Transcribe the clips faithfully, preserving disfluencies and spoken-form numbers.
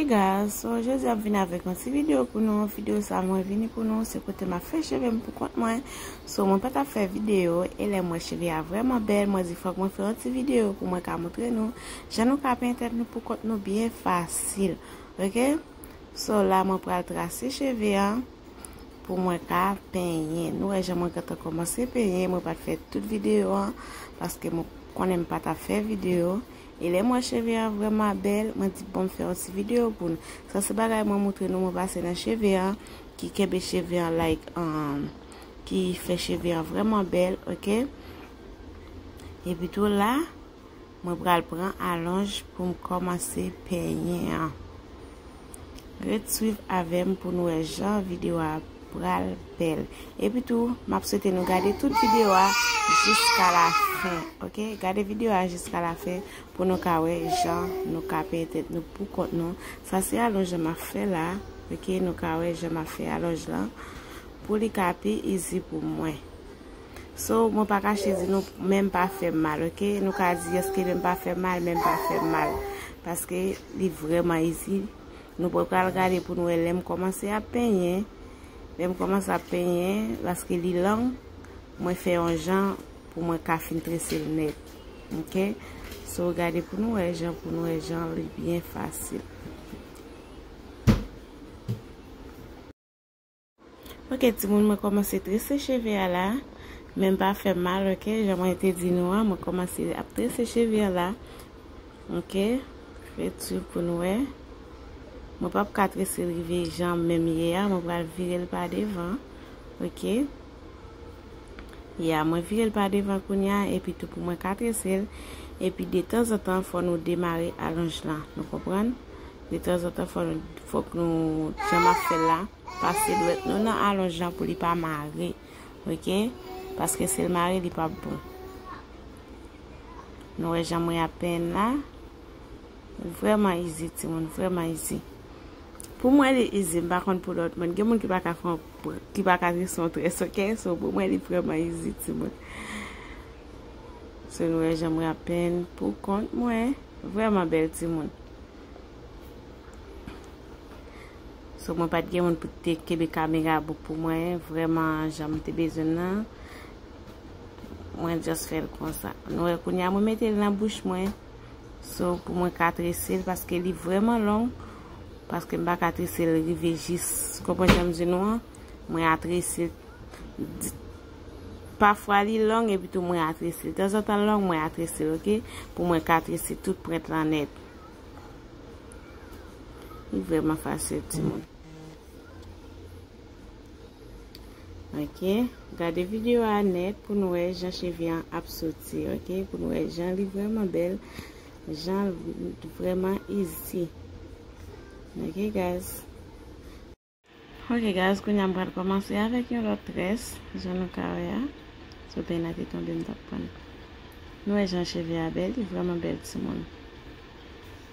Hey guys, so jodi a m vin avèk yon ti videyo pou nou. Videyo sa mwen vini pou nou, se kote m ap fè cheve m pou kont mwen. So mwen pa t ap fè videyo, e lè m wè cheve a vrèman bèl, mwen di fòk mwen fè yon ti videyo pou mwen ka montre nou jan nou ka penyen tèt nou pou kont nou byen fasil. Ok? So la mwen pral trase cheve a pou mwen ka penyen. Nou wè jan mwen gentan kòmanse penyen, mwen pa t fè tout videyo an, paske mwen konnen m pa t ap fè videyo. E lè m wè cheve a vrèman bèl, mwen di bon m fè yon ti videyo pou nou. Sa se bagay mwen montre nou mwen pase nan cheve a, ki kenbe cheve a like, um, ki fè cheve a vrèman bèl, ok? Epi tou la, mwen pral pran alonj pou m kòmanse penyen an. Ret swiv avè m pou nou wè jan videyo a pral bèl. Epi tou, m ap swete nou gade tout videyo a jiska la fen, ok? Gade videyo a jiska la fen pou nou ka wè jan nou ka penyen tèt nou pou kont nou. Sa se alonj m ap fè la, ok? Nou ka wè jan m ap fè alonj lan pou li ka pi easy pou mwen. So, mwen pa kache di nou, men m pa fè m mal, ok? Nou ka di, èske men m pa fè m mal, men m pa fè m mal. Paske li vrèman easy. Nou pral gade pou nou wè lè m kòmanse ap penyen. Lè m kòmanse ap penyen, paske li long, mwen fè yon jan pou mwen ka fin trese l nèt. Ok? So, gade pou nou wè jan, pou nou wè jan li byen fasil. Ok, timoun, mwen kòmanse trese cheve a la. Men m pa fè mal, ok? Jan mwen te di nou an, mwen kòmanse ap trese cheve a la. Ok? Ret swiv pou nou wè. Mwen p ap ka trese l rive jan men m ye a. Mwen pral vire l pa devan. Ok? Ya, mwen vire l pa devan kounye a, epi tou pou mwen ka trese l. Epi detanzantan, fò nou demare alonj lan. Nou konprann? Detanzantan, fò nou, fòk nou, jan m ap fè l la, pase dwèt nou nan alonj lan pou li pa mare. Ok? Paske si l mare, li p ap bon. Nou wè jan mwen ap penyen la. Vrèman easy, timoun, vrèman easy. Pou mwen, li easy, m pa konn pou lòt moun. Gen moun ki pa ka fè yon, ki pa ka trese yon très, ok? So, pou mwen, li vrèman easy, timoun. So, nou wè jan mwen ap penyen pou kont mwen. Vrèman bèl, timoun. So, mwen pa t gen moun pou te kenbe kamera bouk pou mwen, vrèman, jan m te bezwen l nan. Mwen just fè l konsa. Nou wè, kounye a, mwen mete l nan bouch mwen. So, pou mwen ka trese l, paske li vrèman long, paske m pa ka trese l rive jis, konprann jan m di nou an, mwen a trese l. Di-, pafwa li long, epi tou mwen a trese l. Tanzantan long, mwen a trese l, ok? Pou mwen ka trese tout pwent lan nèt. Li vrèman fasil, timoun. Ok, gade videyo a nèt pou nou wè jan cheve an ap soti, ok? Pou nou wè jan li vrèman bèl, jan l vrèman easy. Ok, guys. Ok, guys, kounye a m pral kòmanse avèk yon lòt très, jan nou ka wè a. So, penyen an te tonbe, m t ap pran. Nou wè jan cheve a bèl, li vrèman bèl, timoun.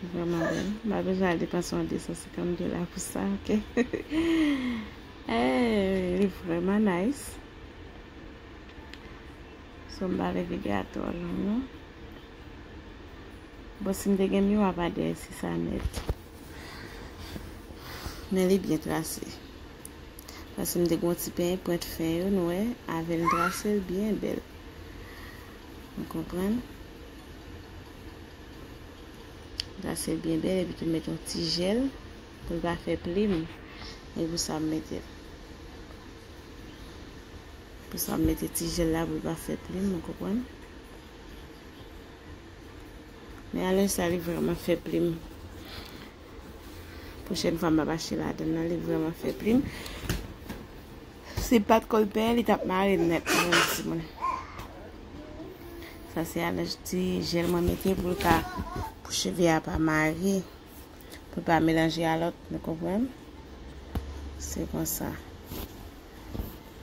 Li vrèman bèl. M pa bezwen al depanse yon de san senkant dola pou sa, ok? Eh, li vrèman nice. So, m pa vle videyo a twò long, non. Bon, si m te gen miwa pa dèyè, se sa nèt. Men li byen trase. Paske m te gen yon ti penyen pwent fen yo, nou wè, avè l m trase l byen bèl. Ou konprann? Trase l byen bèl, epi tou mete yon ti jèl pou l pa fè plim. E pou sa m mete l. Pou sa m mete ti jèl la pou l pa fè plim, ou konprann? Men alè sa, li vrèman fè plim. Pwochèn fwa m ap achte ladan l nan, li vrèman fè plim. Si m pa t konn penyen, li t ap mare nèt mwen, timoun. Sa se alè ti jèl mwen mete pou l ka, pou cheve a pa mare, pou l pa melanje a lòt, nou konprann? Se konsa.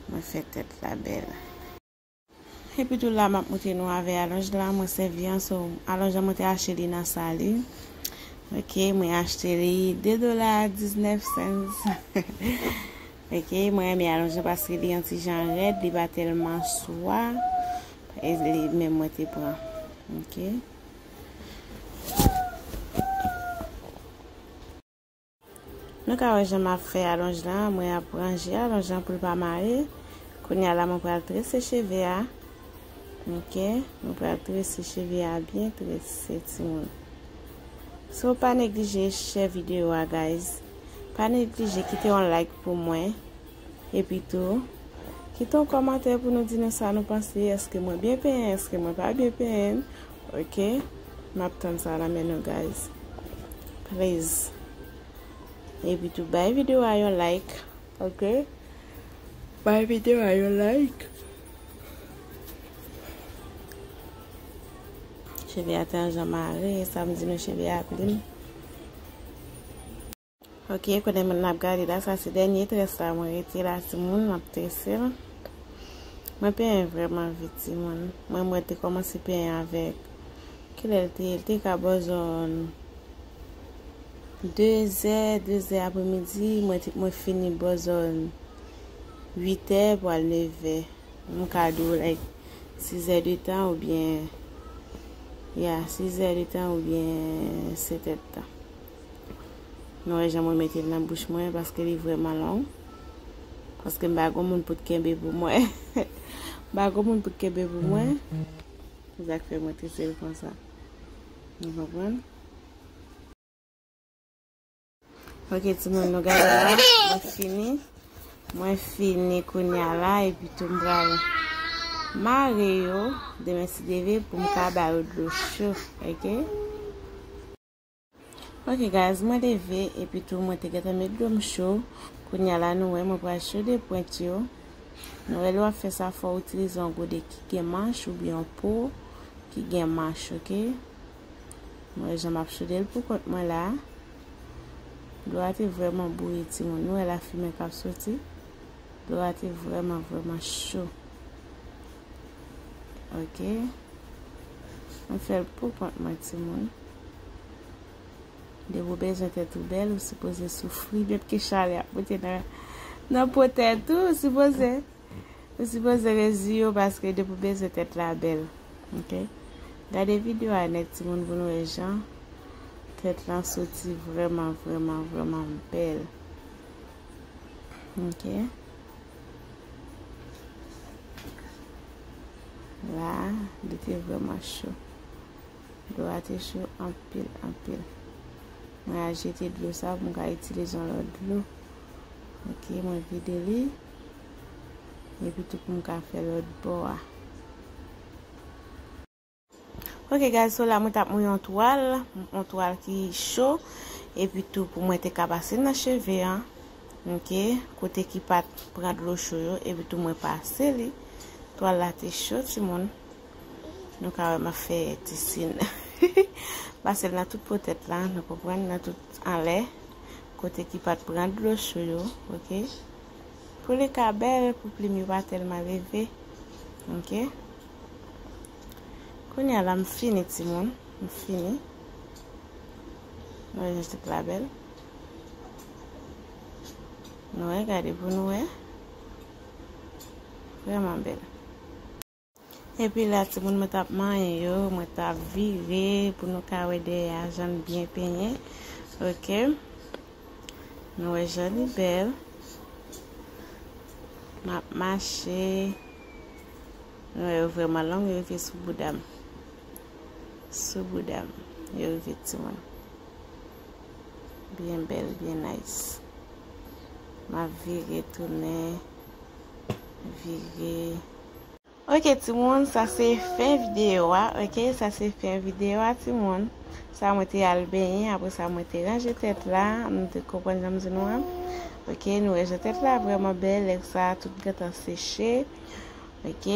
Mwen fè tèt la bèl. Epi tou la, m ap montre nou avè alonj la, mwen sèvi an, so, alonj la mwen te achte li nan Sali. Ok, mwen achte li de dola diznèf cents. Ok, mwen renmen alonj la paske li yon ti jan rèd, li pa tèlman swa. E li menm mwen te pran. Ok. Nou ka wè jan m ap fè alonj lan, mwen ap ranje alonj lan pou l pa mare. Kounye a la, mwen pral trese cheve a. Ok, mwen pral trese cheve a byen trese, timoun. So, pa neglije share videyo a, guys. Pa neglije kite yon like pou mwen. Epi tou, kite yon kòmantè pou nou di nou sa nou panse. Èske mwen byen penyen? Èske mwen pa byen penyen? Ok? M ap tann sa nan men nou, guys. Please. Epi tou, bay videyo a yon like. Ok? Bay videyo a yon like. Cheve a te an jan mare, sa m di nou cheve a plim. Ok, konnen moun ap gade la, sa se dènye très la mwen rete la, timoun, m ap trese l. Mwen penyen vrèman vit, timoun. Mwen, mwen te kòmanse penyen avèk, kilè l te ye? L te ka bò zòn de zè, de zè apremidi, mwen te, mwen fini bò zòn uit è pou al nèf è. M ka di w, like, sis è de tan oubyen, ya, sis è de tan oubyen sèt è de tan. Nou wè jan mwen mete l nan bouch mwen, paske li vrèman long. Paske m pa gon moun pou t kenbe pou mwen. M pa gon moun pou t kenbe pou mwen. Se sa k fè mwen trese l konsa. Nou konprann? Ok, timoun, nou gade la. Mwen fini. Mwen fini kounye a la, epi tou m pral mare yo. Demen, si Dye vle, pou m ka ba yo dlo cho. Ok? Ok, guys, mwen leve, epi tou mwen te gentan met dlo m cho. Kounye a la, nou wè, mwen pral chode pwent yo. Nou wè, lè w ap fè sa, fò w itilize yon gode ki gen manch oubyen yon po ki gen manch, ok? Mwen, jan m ap chode l pou kont mwen la. Dlo a te vrèman bouyi, timoun. Nou wè lafimen k ap soti. Dlo a te vrèman, vrèman cho. Ok. Mwen fè l pou kont mwen, timoun. Depi w bezwen tèt ou bèl, ou sipoze soufri, menm ke chalè ap moute nan, nan po tèt ou, ou sipoze. Ou sipoze reziye w paske depi w bezwen tèt la bèl. Ok? Gade videyo a nèt, timoun, pou nou wè jan tèt lan soti vrèman, vrèman, vrèman bèl. Ok? La, li te vrèman cho. Dlo a te cho anpil, anpil. Mwen al jete dlo sa pou m ka itilize yon lòt dlo. Ok, mwen vide li. Epi tou pou m ka fè lòt bò a. Ok, guys, so la mwen t ap mouye yon twal, yon twal ki cho. Epi tou pou mwen te ka pase nan cheve an. Ok, kote ki pa t pran dlo cho yo, epi tou mwen pase li. Twal la te cho, timoun. Nou ka wè m ap fè tisin. Pase l nan tout po tèt la, nou konprann, nan tout anlè. Kote ki pa t pran dlo cho yo, ok? Pou li ka bèl, pou plim yo pa tèlman leve, ok? Kounye a la, m fini, timoun. M fini. Nou wè jan tèt la bèl. Nou wè, gade pou nou wè. Vrèman bèl. Epi la, timoun, mwen t ap manyen yo, mwen t ap vire pou nou ka wè dèyè a jan l byen penyen. Ok. Nou wè jan li bèl. M ap mache. Nou wè yo vrèman long, yo rive sou bouda m. Sou bouda m, yo rive, timoun. Byen bèl, byen nice. M ap vire tounen, vire. Ok, timoun, sa se fen videyo a, ok? Sa se fen videyo a, timoun. Sa mwen te al benyen, apre sa mwen te ranje tèt la, nou te konprann jan m di nou an. Ok, nou wè jan tèt la vrèman bèl, lè sa tout gentan seche. Ok.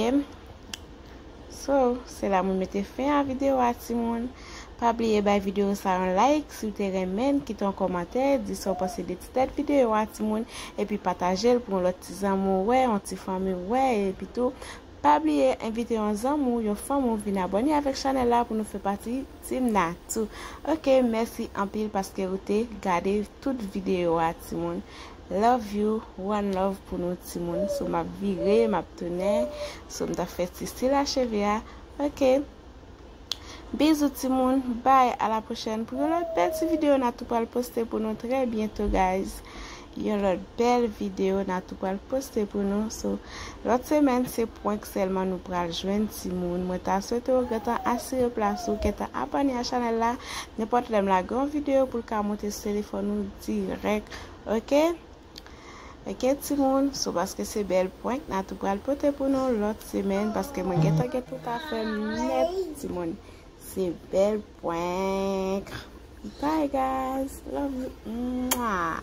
So, se la mwen mete fen a videyo a, timoun. Pa bliye bay videyo sa yon like, si w te renmen, kite yon kòmantè, di sa w panse de ti tèt videyo a, timoun. Epi pataje l pou yon lòt ti zanmi w wè, yon ti fanmi w wè, epi tou, pa bliye envite yon zanmi w, yon fanmi w vin abòne avèk chanèl la pou nou fè pati Team Natou. Ok, mèsi anpil paske ou te gade tout videyo a, timoun. Love you, one love pou nou, timoun. So, m ap vire, m ap tounen. So, m t ap fè ti stil a cheve a. Ok. Bizou timoun, bye, a la pwochèn pou yon lòt bèl ti videyo n a tou pral poste pou nou trè byento, guys. Yon lòt bèl videyo n a tou pral poste pou nou. So, lòt semèn se prank sèlman nou pral jwenn timoun. Mwen ta swete w gentan asire plas ou, gentan abòne a chanèl la. Nenpòt lè m lage yon videyo pou l ka monte sou telefòn ou dirèk. Oke? Oke timoun, so paske se bèl prank n a tou pral pote pou nou lòt semèn, paske mwen gentan gen tout afè m nèt timoun. Se bèl prank. Bye guys, love you. Mwah.